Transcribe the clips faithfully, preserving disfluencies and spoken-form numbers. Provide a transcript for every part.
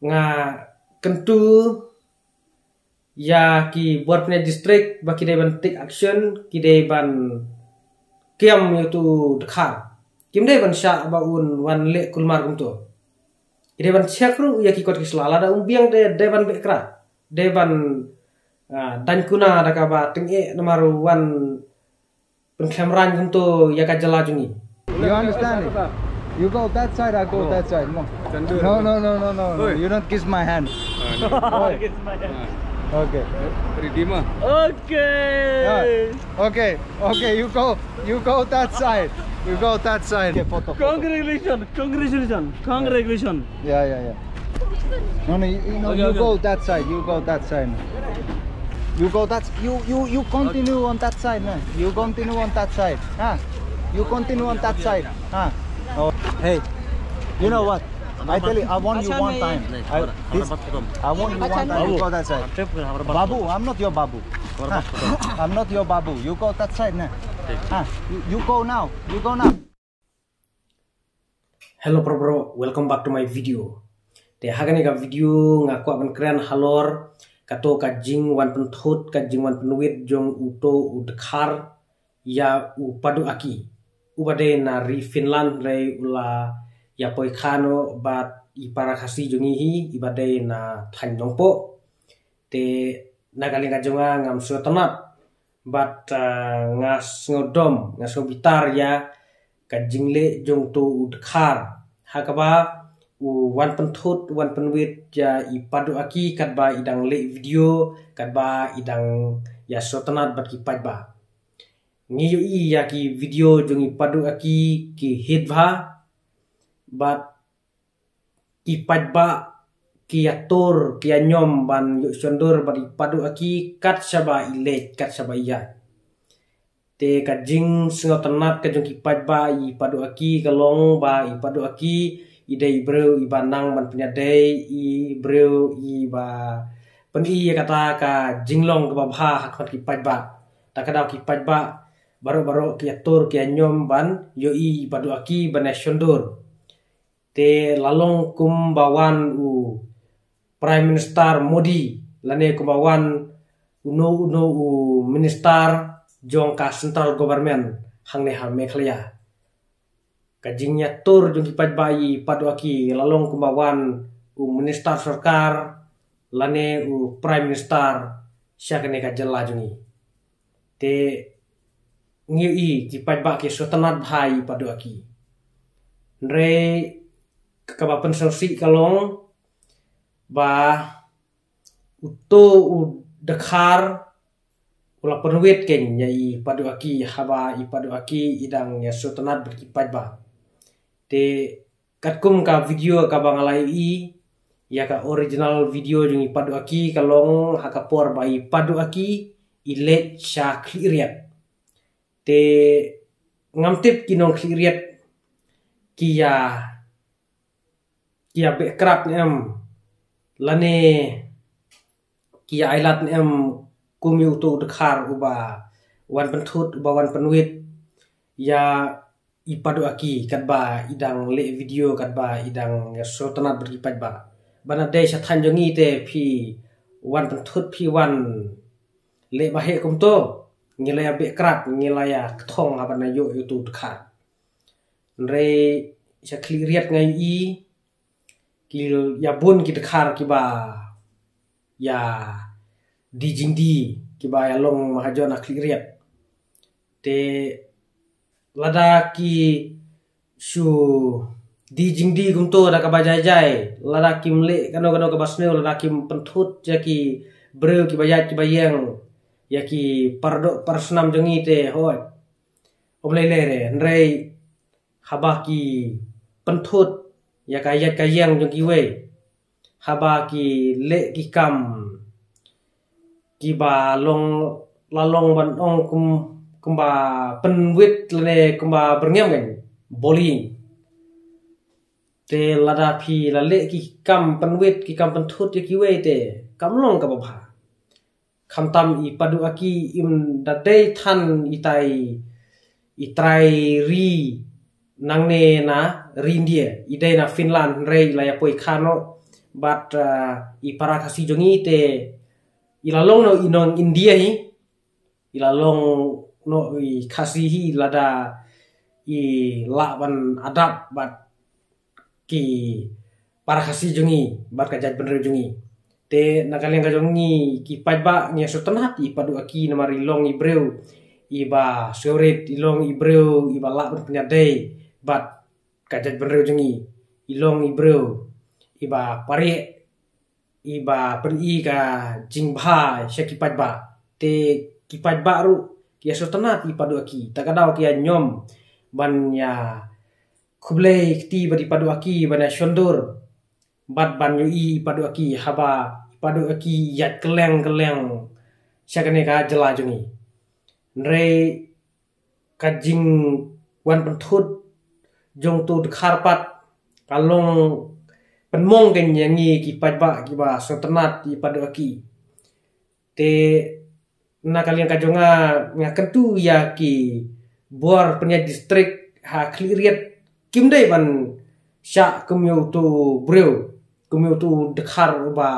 Nga kyntu ïa ki bor pynïaid district ba ki dei ban take action, ki dei ban kiam ïa utu u dkhar. Kim dei ban shah ba un wan leh kulmar kumto. Ki dei ban check ruh ïa ki kot ki sla, lada um biang de dei ban beh krad, dei ban, ah, dang kuna da kaba tyngeh namar wan pynkhlem rang kumto ïa ka jylla jong ngi. You understand it? You go that side, I go that side. No. No, no, no, no, no, no. You don't kiss my hand. Oi. Okay. Ready ma? Okay. Yeah. Okay. Okay. You go. You go that side. You go that side. Okay, photo, photo. Congratulations. Congratulations. Congratulations. Yeah, yeah, yeah. No, no, you, you know, okay, you okay. Go that side. You go that side. You go that. You you you continue on that side, man. You continue on that side. Huh? You continue on that side. Huh? Oh, hey, you know what? I tell you, I want you one time. I, this, I want you one time. You go that side. Babu, I'm not your babu. Huh? I'm not your babu. You go that side, man. Huh? You, you go now. You go now. Hello bro, bro, welcome back to my video. Te ha kane ka video nga kwah ban kren halor kato ka jingwan pynthut, ka jingwan pynwit jong uto u dkhar ïa u Padu Aki. Uba dei na ri Finland, hynrei u la ïa poi kha noh bad i para Khasi jong ngi hi, iba dei na thaiñ Nongpoh. Te na ka liang ka jong nga ngam sngewtynnat bad, ah, nga sngewdom, nga sngewbitar ïa ka jingleh jong uto u dkhar, ha kaba u wan pynthut, wan pynwit ïa i Padu Aki katba i dang leh video, katba i dang ïa sngewtynnat bad ki paidbah. Ngi ïohi ïa ki video jong i Padu Aki ki hit bha, bad ki paidbah ki ïatur, ki ïañiom ban ïoh shondur bad i Padu Aki kat shaba i leit, kat shaba i ïaid. Te ka jingsngewtynnat ka jong ki paidbah, i Padu Aki ka long ba i Padu Aki i dei i briew iba nang ban pynïadei, i briew iba pyni ïa kata ka jinglong kaba bha ha khmat ki paidbah. Ta ka daw ki paidbah baroh baroh ki ïatur, ki ïañiom ban ïohi i Padu Aki ban ïa shondur. Te la long kumba wan u Prime Minister Modi lane kumba wan uno uno u minister jong ka central government hangne ha Meghalaya. Ka jingïatur jong ki paidbah ïa i Padu Aki la long kumba wan u minister sorkar lane u Prime Minister sha kane ka jylla jong ngi. Te ngi ïohi ki paidbah ki sngewtynnat bha ïa i Padu Aki. Hynrei kaba pynsngewsih ka long ba uto u dkhar u la pynwit kein ïa i Padu Aki, haba i Padu Aki i dang ïa sngewtynnat bad ki paidbah. Te katkum ka video kaba nga la ïohi, ïa ka original video jong i Padu Aki ka long ha ka por ba i Padu Aki i leit sha Khliehriat. Te ngam tip ki nong Khliehriat ki ïa, ki ïa beh krad ne em, lane ki ïa ailad ne em kum ïa uto u dkhar uba wan pynthut, uba wan pynwit ïa i Padu Aki katba i dang leh video, katba i dang ïa sngewtynnat bad ki paidbah. Ba na dei sha thaiñ jong ngi te phi wan pynthut, phi wan leh ba heh kumto, ngi la ïa beh krad, ngi la ïa kthong haba na ïoh ïa uto u dkhar. Hynrei sha Khliehriat nga ïohi ki ïa bun ki dkhar kiba ïa die jingdie, kiba ïa long mahajon ha Khliehriat. Te lada ki shu die jingdie kumto da kaba jai jai, lada kim leh kano kano kaba sniew, lada kim pynthut ïa ki briew kiba ïaid kiba ïeng, ïa ki paradoh parasnam jong ngi te hooid, ym lei lei re. Hynrei haba ki pynthut ïa ka ïaid ka ïeng jong kiwei, haba ki leh ki kam kiba long, la long ban ong kum, kumba pynwit lane kumba byrngem kein, bullying. Te lada phi la leh ki kam pynwit, ki kam pynthut ïa kiwei te kam long kaba bha. Khamtam i Padu Aki im da dei than itai i trai ri nangne na ri India, i dei na Finland, hynrei la ïa poi kha noh Bad i para Khasi jong ngi te i la long noh i nong India hi, i la long noh i Khasi hi lada i lah ban adapt bad ki para Khasi jong ngi bad ka jaitbynriew jong ngi. Te na ka liang ka jong ngi ki paidbah ngi sngewtynnat i Padduh Aki namar i long i briew iba sngewrit, i long i briew iba lah ban pynïadei bad ka jaitbynriew jong ngi, i long i briew iba parieh, iba pyni ka jingbha sha ki paidbah. Te ki paidbah ruh ki sngewtynnat i Padduh Aki, ta ka daw ki ïa ñiom ban ïa khublei kti bad i Padduh Aki, ban ïa shondur bad ban ïohi i Padduh Aki haba i Padduh Aki ïaid kylleng kylleng sha kane ka jylla jong ngi. Hynrei ka jingwan pynthut jong uto u dkhar pat ka long pynmong kein ïa ngi ki paidbah kiba sngewtynnat i Padduh Aki. Te na ka liang ka jong nga, nga kyntu ïa ki bor pynïaid district ha Khliehriat kim dei ban shah kum ïa uto u briew, kum ïa uto u dkhar uba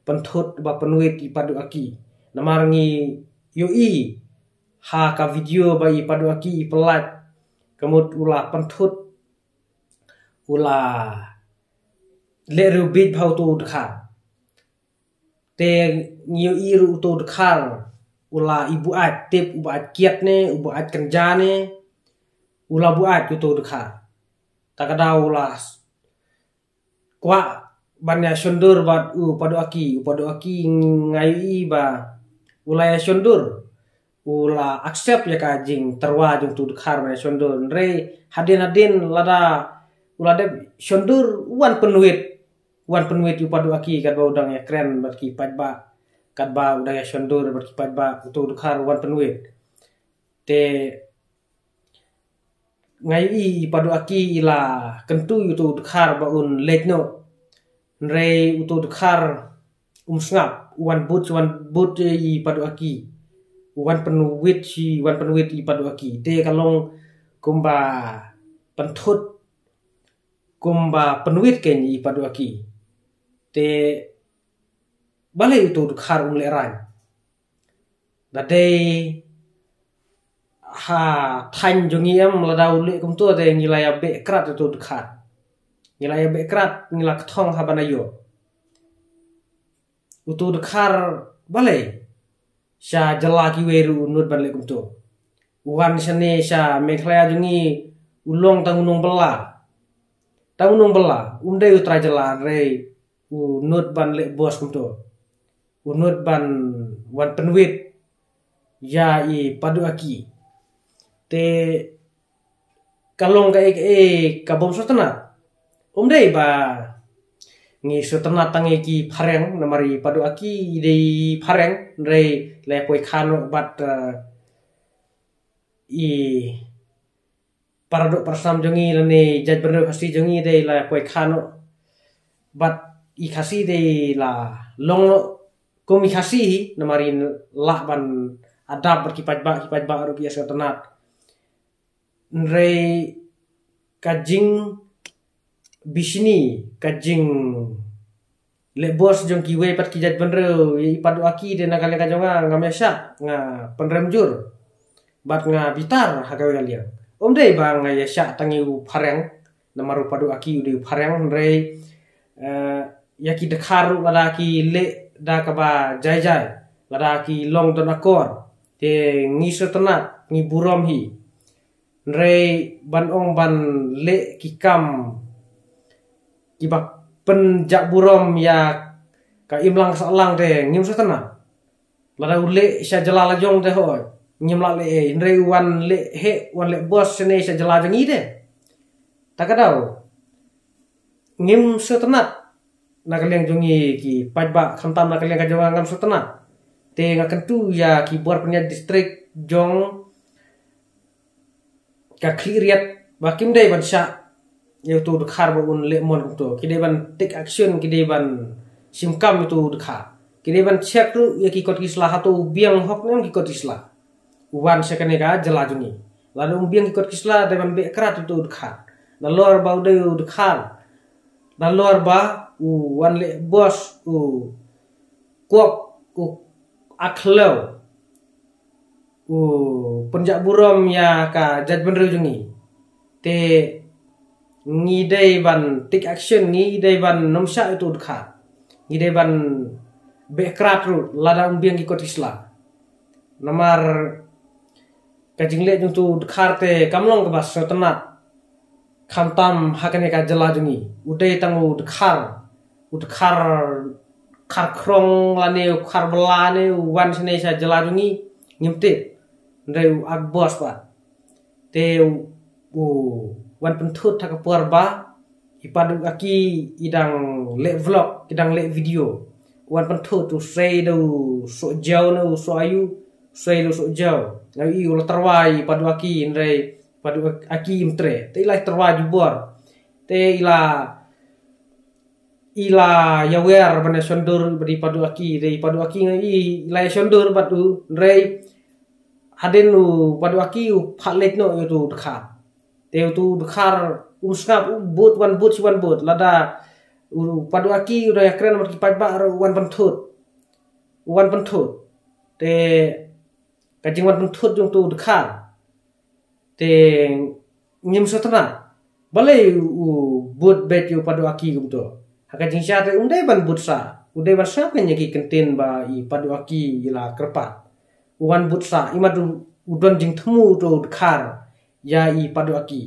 pynthut, uba pynwit i Padduh Aki. Namar ngi ïohi ha ka video ba i Padduh Aki i pynlait, ka mut u la pynthut, u la leh riewbieit bha uto u dkhar. Te ngi ïohi ruh uto u dkhar u la i buaid tip, u buaid kiad ne, u buaid kynja ne, u la buaid uto u dkhar. Ta ka daw u la kwah ban ïa shondur bad u Padduh Aki, u Padduh Aki nga ïohi ba u la ïa shondur, u la accept ïa ka jingtyrwa jong uto u dkhar ban ïa shondur. Hynrei hadien hadien lada u la dep shondur, u wan pynwit, u wan pynwit u Padduh Aki katba u dang ïa kren bad ki paidbah, katba u dang ïa shondur bad ki paidbah, uto u dkhar u wan pynwit. Te nga ïohi i Padduh Aki i la kyntu ïa uto u dkhar ba un leit noh. Hynrei uto u dkhar um sngap, u wan bud, u wan bud ïa i Padduh Aki, u wan pynwit, u wan pynwit i Padduh Aki. Te ka long kumba pynthut, kumba pynwit kein i Padduh Aki. Te balei uto u dkhar um lehraiñ? Da dei ha thaiñ jong ngi em, lada u leh kumto te ngi la ïa beh krat uto u dkhar. Ngi la ïa beh krat, ngi la kthong ha ban ïoh. Uto u dkhar balei sha jylla kiwei ruh u nud ban leh kumto? U wan shane sha Meghalaya jong ngi, u long tang u nongbylla. Tang u nongbylla, um dei u trai jylla, hynrei u nud ban leh bos kumto. U nud ban wan pynwit ïa i Padduh Aki. Te ka long kaei kaei ka bym sngewtynnat. Um dei ba ngi sngewtynnat tang ïa ki phareng, namar i Padduh Aki i dei phareng, hynrei la ïa poi kha noh bad, eh, i para doh para snam jong ngi lane jaitbynriew Khasi jong ngi, dei la ïa poi kha noh bad i Khasi, dei la long noh kum i Khasi hi, namar i lah ban adapt bad ki paidbah, ki paidbah ruh ki sngewtynnat. Hynrei ka jingbishni, ka jingleh bos jong kiwei pat ki jaitbynriew ïa i Padduh Aki, te na ka liang ka jong nga, ngam ïa shah nga pynrem jur bad nga bitar ha kawei ka liang. Um dei ba nga ïa shah tang ïa u phareng, namar u Padduh Aki u dei u phareng, hynrei, eh, ïa ki dkhar ruh lada ki leh da kaba jai jai, lada ki long don akor, te ngi sngewtynnat, ngi burom hi. Hynrei ban ong ban leh ki kam kiba pynjah burom ïa ka imlang sahlang te ngim sngewtynnat. Lada u leh sha jylla la jong te hooid, ngim lah leh ei, hynrei u wan leh heh, wan leh bos shane sha jylla jong ngi te. Ta ka daw ngim sngewtynnat. Na ka liang jong ngi ki paidbah, khamtam na ka liang ka jong nga, ngam sngewtynnat. Te nga kyntu ïa ki bor pynïaid district jong ka Khliehriat ba kim dei ban shah ïa uto u dkhar ba un leh mon kumto. Ki dei ban take action, ki dei ban shim kam ïa uto u dkhar. Ki dei ban check ruh ïa ki kot ki sla, hato u biang hok ne em ki kot ki sla. U wan sha kane ka jylla jong ngi, lada um biang ki kot ki sla, dei ban beh krat uto u dkhar. Nalor ba u dei u dkhar, nalor ba u wan leh bos, u kwok, u akhlem, u pynjah burom ïa ka jaitbynriew jong ngi. Te ngi dei ban take action, ngi dei ban nym shah ïa utu u dkhar. Ngi dei ban beh krad ruh lada um biang ki kot ki sla. Namar ka jingleh jong utu u dkhar te kam long kaba sngewtynnat. Khamtam ha kane ka jylla jong ngi, u dei tang u dkhar, u dkhar, khar khrong lane u khar bylla ne u wan shane sha jylla jong ngi, ngim tip. Hynrei u ak bos pat. Te u, u wan pynthut ha ka por ba i Padu Aki i dang leh vlog, i dang leh video. U wan pynthut, u sei da u soh jaw ne u soh aïu, u sei da u soh jaw. Nga ïohi u la tyrwa i Padu Aki, hynrei Padu Aki im treh. Te i la tyrwa jubor. Te i la, i la ïawer ban ïashondur bad i Padu Aki, te i Padu Aki nga ïohi i la ïashondur bad u, hynrei hadien u Padu Aki u phah leit noh ïa utu u dkhar. Te utu u dkhar um sngap, u bud, wan bud shi wan bud. Lada u Padu Aki u dang ïakren bad ki paidbah ruh u wan pynthut. U wan pynthut. Te ka jingwan pynthut jong utu u dkhar te ngim sngewtynnat. Balei u bud beit ïa u Padu Aki kumto? Ha ka jingshisha te um dei ban bud sah. U dei ban sngap ïa ki kyntien ba i Padu Aki i la kyrpad. U wan bud sah, imat u, u don jingthmu utu u dkhar ïa i Padu Aki.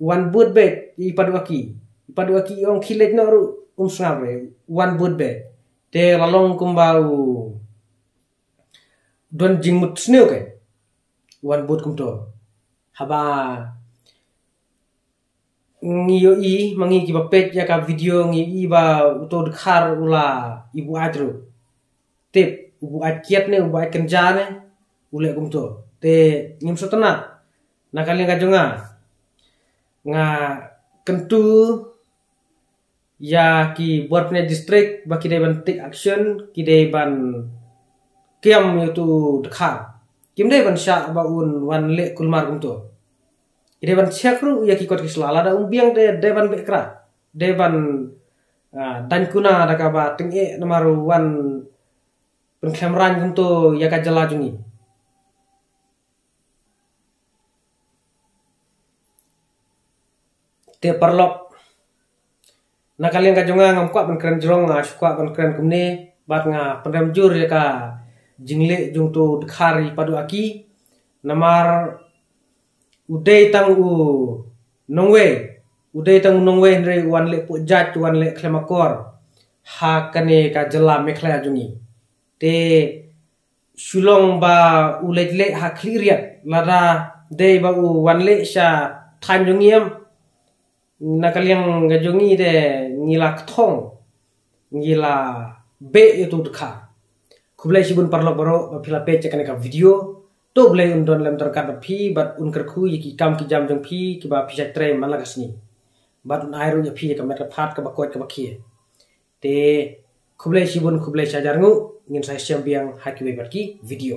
U wan bud beit i Padu Aki. I Padu Aki i ong khie leit noh ruh um sngap re. U wan bud beit. Te la long kumba u don jingmut sniew ke. U wan bud kumto. Haba ngi ïohi, ma ngi kiba peit ïa ka video ngi ïohi ba utu u dkhar u la, i buaid ruh. Tip, u buaid kiad ne, u buaid kynja ne, u leh kumto. Te ngim sngewtynnat. Na ka liang ka jong nga, nga kyntu ïa ki bor pynïaid district ba ki dei ban take action, ki dei ban kiam ïa utu u dkhar. Kim dei ban shah ba un wan leh kulmar kumto. Ki dei ban check ruh ïa ki kot ki sla, lada um biang te dei ban beh krad, dei ban, ah, dang kuna da kaba tyngeh namar u wan pynkhlem rain kumto ïa ka jylla jong ngi. Te paralok, na ka liang ka jong nga ngam kwah ban kren jrong, nga shu kwah ban kren kumne, bad nga pynrem jur ïa ka jingleh jong utu u dkhar i Padu Aki. Namar u dei tang u nongwei, u dei tang u nongwei hynrei u wan leh puh jait, u wan leh khlem akor ha kane ka jylla Meghalaya jong ngi. Te shu long ba u leit leh ha khlieh riat, lada dei ba u wan leh sha thaiñ jong ngi em, na ka liang ka jong ngi te ngi la kthong, ngi la beh ïa utu u dkhar. Khublei shibun paralok baroh ba phi la peit ïa kane ka video. To U Blei un don lem ryngkat bad phi bad un kyrkhu ïa ki kam ki jam jong phi kiba phi shait trei man la ka sngi. Bad un ai ruh ïa phi ïa ka met ka phad kaba koit kaba khie. Te khublei shibun, khublei shihajar nguh, ngin sa ïashem biang ha kiwei pat ki video.